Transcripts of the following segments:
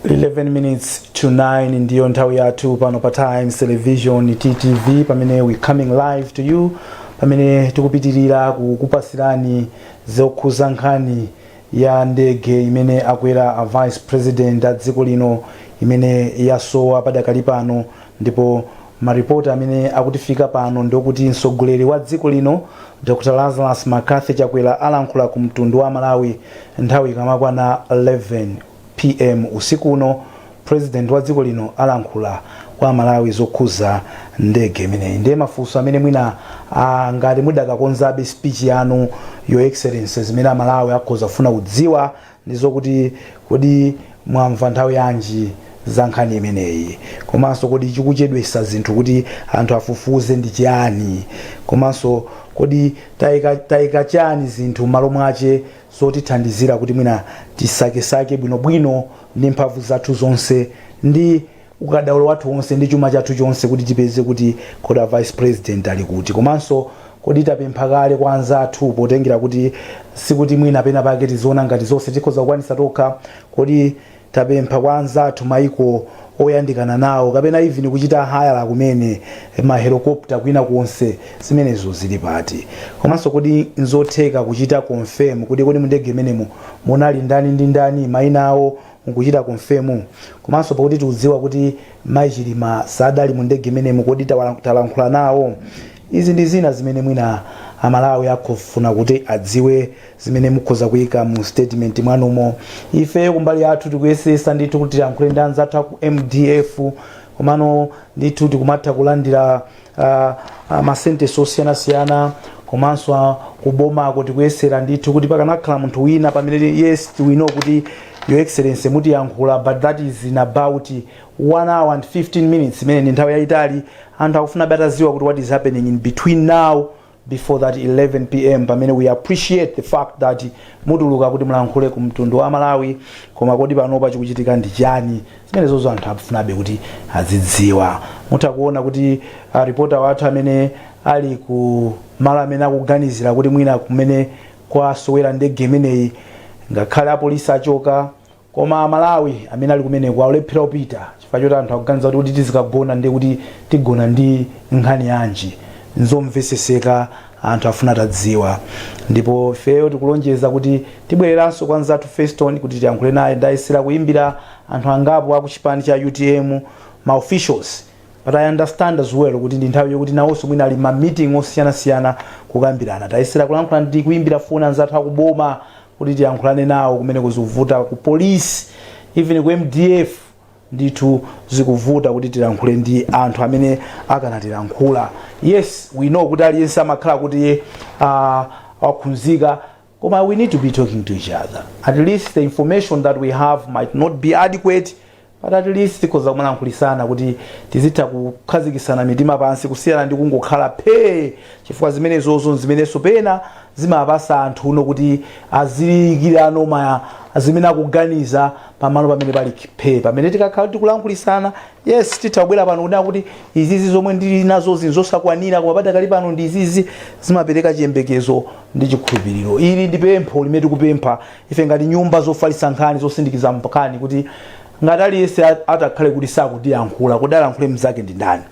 11 minutes to 9 ndiyo nthawi yathu pano pa Times Television, TTV, pamene we coming live to you, pamene tikupitirira kukupasirani zokhuza nkhani ya ndege imene akwera a vice president a dziko lino imene yasowa padakali pano. Ndipo maripoti amene akutifika pano ndiokuti mtsogoleri wa dziko lino, Dr Lazarus McCarthy Chakwera, alankhula ku mtundu wa Malawi nthawi ikamakwana 11 p.m. usiku uno. President wa dziko lino alankhula kwa Malawi zokhuza ndege imeneyi. Ndiye mafunso amene mwina ngati mudakakonzabe speech yanu, Your Excellency, zimene Amalawi akhoza kufuna kudziwa ndi zokuti kodi mwamva nthawi yanji za nkhani imeneyi? Komanso kodi chikuchedwesa zinthu kuti anthu afufuze ndi chiyani? Komanso kodi tayika chani zinthu m'malo mwache zotithandizira kuti mwina tisakesake bwinobwino ndi mphamvu zathu zonse ndi ukadaulo wathu wonse ndi chuma chathu chonse kuti tipeze kuti kodi a vice president ali kuti? Komanso kodi tapempha kale kwa anzathu, potengera kuti sikuti mwina pena pake tiziona ngati zonse tikhoza kukwanisa tokha, kodi tapempha kwa anzathu maiko oyandikana nawo kapena even kuchita hire kumene ma helicopter kwina konse, zimenezo zili pati? Komanso kodi nzotheka kuchita confirm kuti kodi mundege imenemo munali ndani ndi ndani, mayina awo nkuchita confirm? Komanso pakuti tikudziwa kuti Mayi Chilima sadali mu ndege imenemo, kodi talankhula nawo? Izi ndi zina zimene mwina Amalawi akufuna kuti adziwe, zimene mukhoza kuyika mu statement mwanumo. Ife kumbali yathu tikuyesesa ndithu kuti tiyankhule ndi anzathu aku MDF, komano ndithu tikumatha kulandira ma sentence osiyanasiyana. Komanso kubomako tikuyesera ndithu kuti pakanakhala munthu wina pamene, yes, we know kuti, Your Excellency, mutiyankhula, but that is in about 1 hour and 15 minutes, imene ndi nthawi yayitali. Anthu akufuna ataziwa kuti what is happening in between now, before that 11 p.m., pamene we appreciate the fact that mutuluka kuti mulankhule ku mtundu wa Malawi. Koma kodi panopa chikuchitika ndi chani? Zimene zozo anthu akufunabe kuti azidziwa. Mutha kuona kuti reporter wathu amene ali ku malo amene akuganizira kuti mwina kumene kwasowera ndege imeneyi, ngakhale apolisi achoka, koma Amalawi amene ali kumeneko akulephera kupita chifukwa choti anthu akuganiza kuti tizikagona ndi kuti tigona ndi nkhani yanji. Nzomveseseka, anthu afuna tadziwa. Ndipo ifeyo tikulonjeza kuti tibwereranso kwa nzathu Feston kuti tiyankhule naye. Ndayesera kuyimbira anthu angapo aku chipani cha UTM, ma officials, but I understand as well kuti ndi nthawi yokuti nawonso mwina ali ma meeting osiyanasiyana kukambirana. Tayesera kulankhula ndi kuyimbira foni anzathu akuboma kuti tiyankhulane nawo, kumene kuzivuta, ku police, even ku MDF, ndithu zikuvuta kuti tilankhule ndi anthu amene akanatilankhula. Yes, we know kuti aliyense amakhala kuti wakhunzika, koma we need to be talking to each other. At least the information that we have might not be adequate, but at least tikhoza kumalankhulitsana kuti tizitha kukhazikitsana mitima pansi, kusiyana ndi kungokhala phee, chifukwa zimenezozo zimenenso pena zimapasa anthu uno kuti aziyikirano ma zimene akuganiza pamalo pamene pali phee. Pamene tikakhala tikulankhulitsana, yes, titha kubwera pano kunena kuti izizi zomwe ndili nazo zosakwanira, koma padakali pano ndi izizi, zimapereka chiyembekezo ndi chikhulupiriro. Ili ndi pempho limene tikupempha ife ngati nyumba zofalitsa nkhani, zosindikiza nkhani, kuti ngati aliyense atakhale kuti sakutiyankhula, kuti alankhule mnzake ndi ndani?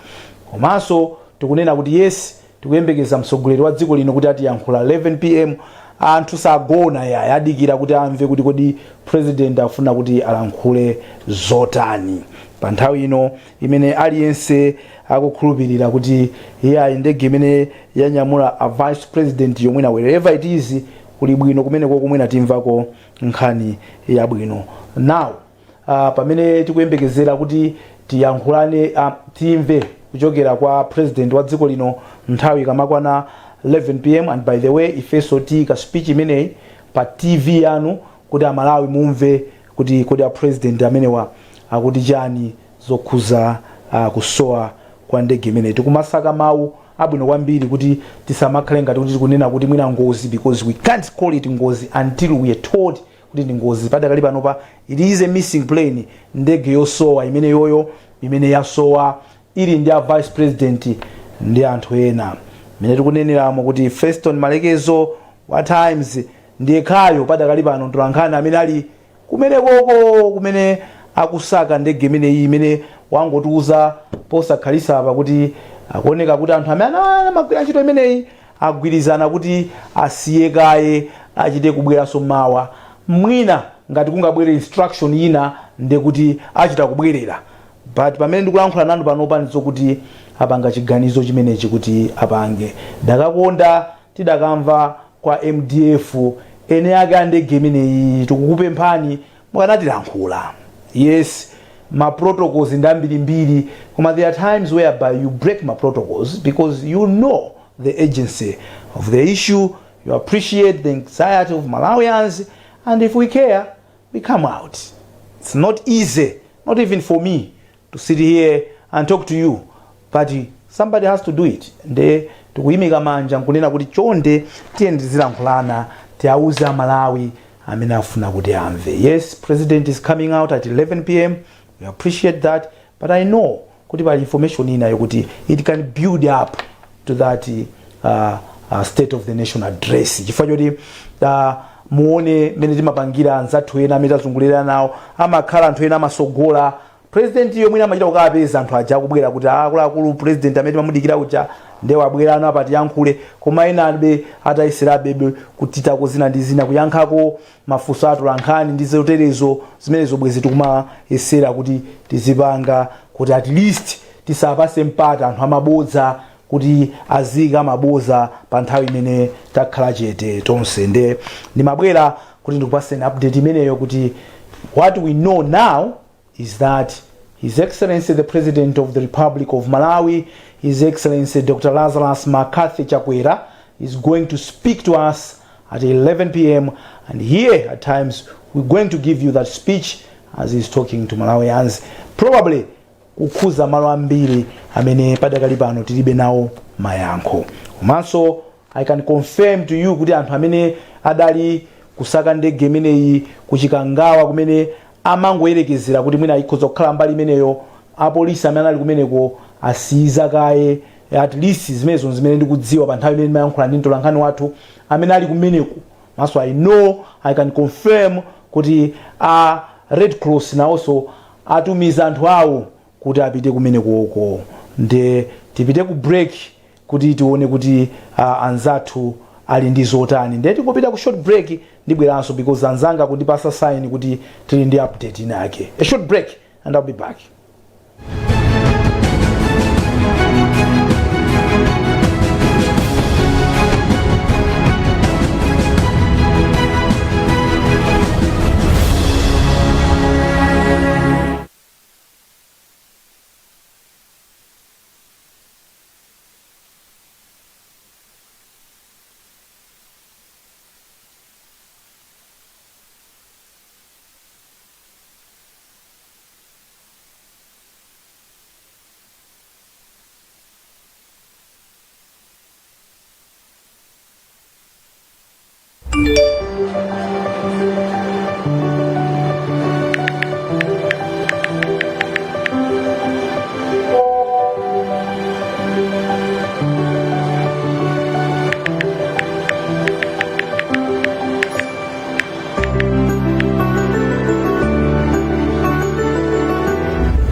Komanso tikunena kuti yes, tikuyembekeza mtsogoleri wa dziko lino kuti atiyankhula 11 p.m. Anthu sagona yaya, adikira kuti amve kuti kodi president afuna kuti alankhule zotani pa nthawi ino imene aliyense akukhulupirira kuti iyayi, ndege imene yanyamula a vice president yomwena, wherever it is, kuli bwino kumeneko, kumwena timvako nkhani yabwino. Now pamene tikuyembekezera kuti tiyankhulane, timve kuchokera kwa president wa dziko lino nthawi ikamakwana 11 p.m., and by the way, ifenso tiyika speech imeneyi pa TV yanu kuti Amalawi mumve kuti kodi a president amenewa akuti chani zokhuza kusowa kwa ndege imeneyi. Tikumasaka mawu abwino kwambiri kuti tisamakhale ngati kuti tikunena kuti mwina ngozi, because we can't call it ngozi until we are told kuti ndi ngozi. Padakali panopa it is a missing plane, ndege yosowa imene yoyo imene yasowa ili ndi a vice president ndi anthu ena. Imene tikuneneramo kuti Feston Malekezo wa Times ndiye khayo padakali pano mtolankhani amene ali kumene koko kumene Akusaka ndege imeneyi imene wangotiuza posakhalisa apa kuti akuoneka kuti anthu amene amagwira ntchito imeneyi agwirizana kuti asiye kaye, achite kubweranso mawa. Mwina ngati kungabwere instruction ina, ndekuti achita kubwerera, but pamene ndikulankhula nanu panopa ndizokuti apanga chiganizo chimenechi kuti apange. Dakakonda tidakamva kwa MDF, ene ake a ndege imeneyi. Tikukupemphani mukanatilankhula. Yes, ma protocols ndi ambirimbiri, koma there are times whereby you break ma protocols because you know the urgency of the issue, you appreciate the anxiety of Malawians, and if we care, we come out. It's not easy, not even for me to sit here and talk to you, but somebody has to do it. Nde tikuyimika manja nkunena kuti chonde tiye tizilankhulana, tiauze Amalawi amene afuna kuti amve. Yes, president is coming out at 11 p.m., we appreciate that, but I know kuti pali information ina yokuti it can build up to that state of the nation address, chifukwa choti muone mmene timapangira anzathu ena amene tazungulira nawo, amakhala anthu ena amasogola president iyo, mwina amachita kukapeza anthu aja akubwera kuti akuluakulu, president amene timamudikira uja nde wabwera ano, apati yankhule. Koma ena abe atayeserabe kutitako zina ndi zina, kuyankhako mafunso atolankhani ndi zoterezo zimenezo, bwezi tikumayesera kuti tizipanga kuti at least tisapase mpata anthu amabodza kuti azika maboza pa nthawi imene takhala chete tonse. Nde ndimabwera kuti ndikupaseni update imeneyo kuti what we know now is that His Excellency the President of the Republic of Malawi, His Excellency Dr. Lazarus McCarthy Chakwera, is going to speak to us at 11 p.m. And here at times we're going to give you that speech as he's talking to Malawians, probably kukhuza malo ambiri amene padakali pano tilibe nawo mayankho. Komanso I can confirm to you kuti anthu amene adali kusaka ndege imeneyi kuchikangawa, kumene amangoyerekezera kuti mwina ikhoza kukhala mbali imeneyo, apolisi amene ali kumeneko asiyiza kaye. At least zimenezo zimene ndikudziwa pa nthawi imene ndimayankhula ndi mtolankhani wathu amene ali kumeneko. Maso I know, I can confirm kuti a Red Cross nawonso atumiza anthu awo kuti apite kumenekoko. Nde tipite ku break kuti tione kuti anzathu ali ndi zotani. Nde tingopita ku short break, ndibweranso because anzanga kundipasa sign kuti tili ndi update inake. A short break and I'll be back.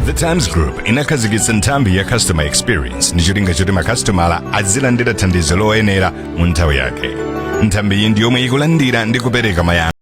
The Times Group inakhazikitsa nthambi ya customer experience ndi cholinga choti makasitomala azilandira thandizo loyenera mu nthawi yake. Nthambi iyi ndi yomwe ikulandira ndi kupereka mayankho